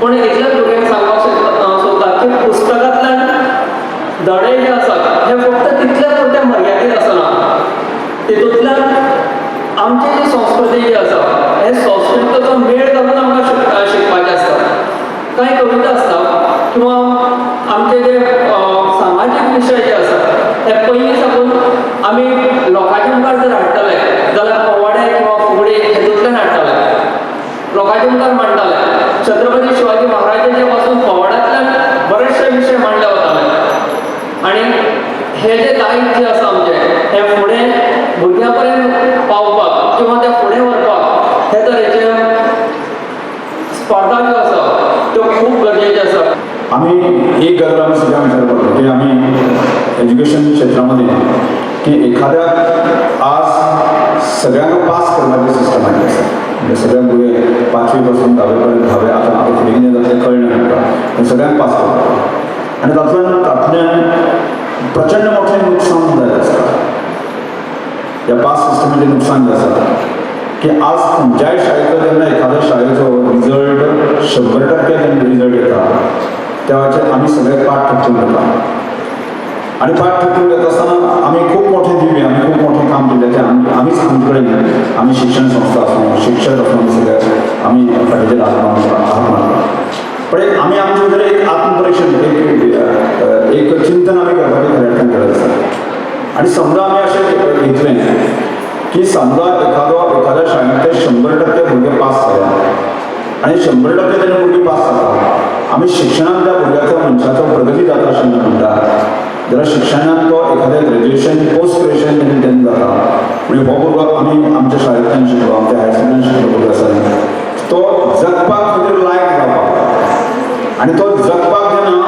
पूण इतलेंच भुरग्यांक सांगपाक सोदता की पुस्तकांतल्यान धडे जे आसात हे फक्त तितले पुरते मर्यादीत आसना. तितूंतल्यान आमची जी संस्कृती जी आसा, हे संस्कृतीचो मेळ घालून आमकां शिकपाचें आसता. कांय कविता आसता किंवा आमचे जे सामाजीक विशय जे आसा, ते पयलीं साकून आमी लोकांच्या मुखार जर हाडटले जाल्यार पोवाडे किंवा फुगडी हेतूंतल्यान हाडटले, लोकांच्या मुखार मांडटाले. छत्रपती शिवाजी महाराजांच्या पासून पोवाड्यांतल्यान बरेचशे विशय मांडले वताले. आनी हे जे दायज जे आसा आमचें, हें फुडें भुरग्यां पर्यंत पावपाक किंवा तें फुडें व्हरपाक हे तरेचे स्पर्धा ज्यो आसा त्यो खूब गरजेच्यो आसा. आमी एक गजाल आमी सगळ्यांक विचार करतो की आमी एज्युकेशन क्षेत्रामध्ये की एखाद्या आज सगळ्यांक पास करपाची सिस्टम आयली आसा. म्हणजे सगळ्यांक भुरगे पांचवी पासून धावे पर्यंत, धावे आतां आतां फुडें कितें जाता तें कळना आमकां, पण सगळ्यांक पास करता आनी तातूंतल्यान प्रचंड मोठें नुकसान जायत आसता. ह्या पास सिस्टमाचें नुकसान जें आसा की आज खंयच्याय शाळेचो जेन्ना एखाद्या शाळेचो रिजल्ट 100% जेन्ना रिजल्ट येता, तेवाचेर आमी सगळे पाठ ठोकून वता. आनी पाठ ठोकून येता आसतना आमी खूब मोठें दिव्य, आमी खूब मोठें काम केल्ल्याचें आमी आमीच आमचे कडेन, आमी शिक्षण संस्था आसूं, शिक्षक आसूं, आमी सगळे आमी फाटीचेर हात मारून हात मारता. पण एक आमी आमचे भितर एक आत्मपरिक्षण, एक एक चिंतन आमी करपाचें खऱ्या अर्थान गरज आसा. आनी समजा आमी अशें घेतलें की समजा एखादो एखाद्या शाळेंत ते 100% भुरगे पास जाले आनी 100% तेन्ना भुरगीं पास जाता, आमी शिक्षणान त्या भुरग्याचो, मनशाचो प्रगती जाता अशें म्हणटा जाल्यार शिक्षणान तो एखादें ग्रॅज्युएशन, पोस्ट ग्रॅज्युएशन तेन्ना तेन्ना जाता. म्हणजे हो भुरगो आमी आमच्या शाळेंतल्यान शिकलो, आमच्या हायर सेकंडरी शिकलो भुरगो आसा, तो जगपाक खातीर लायक जावपाक. आनी तो जगपाक जेन्ना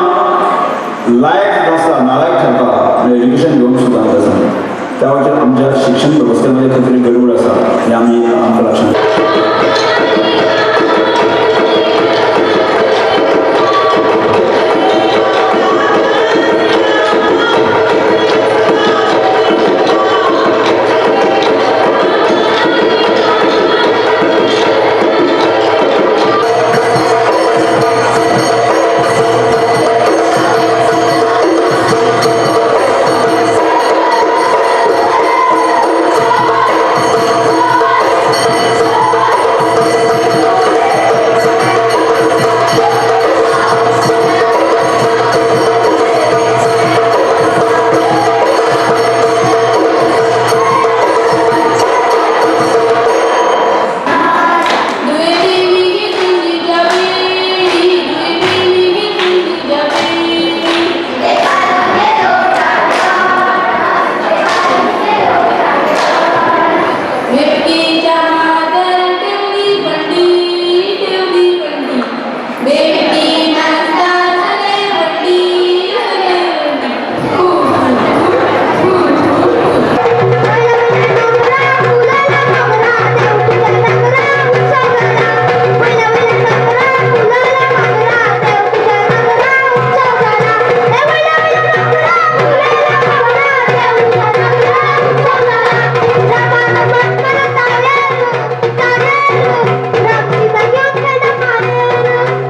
लायक नासता, नालायक थारता, म्हणजे एज्युकेशन घेवन सुद्दां आसता, त्या वटेन आमच्या शिक्षण वेवस्थेमध्ये खंय तरी गडबड आसा हें आमी आमकां लक्षांत.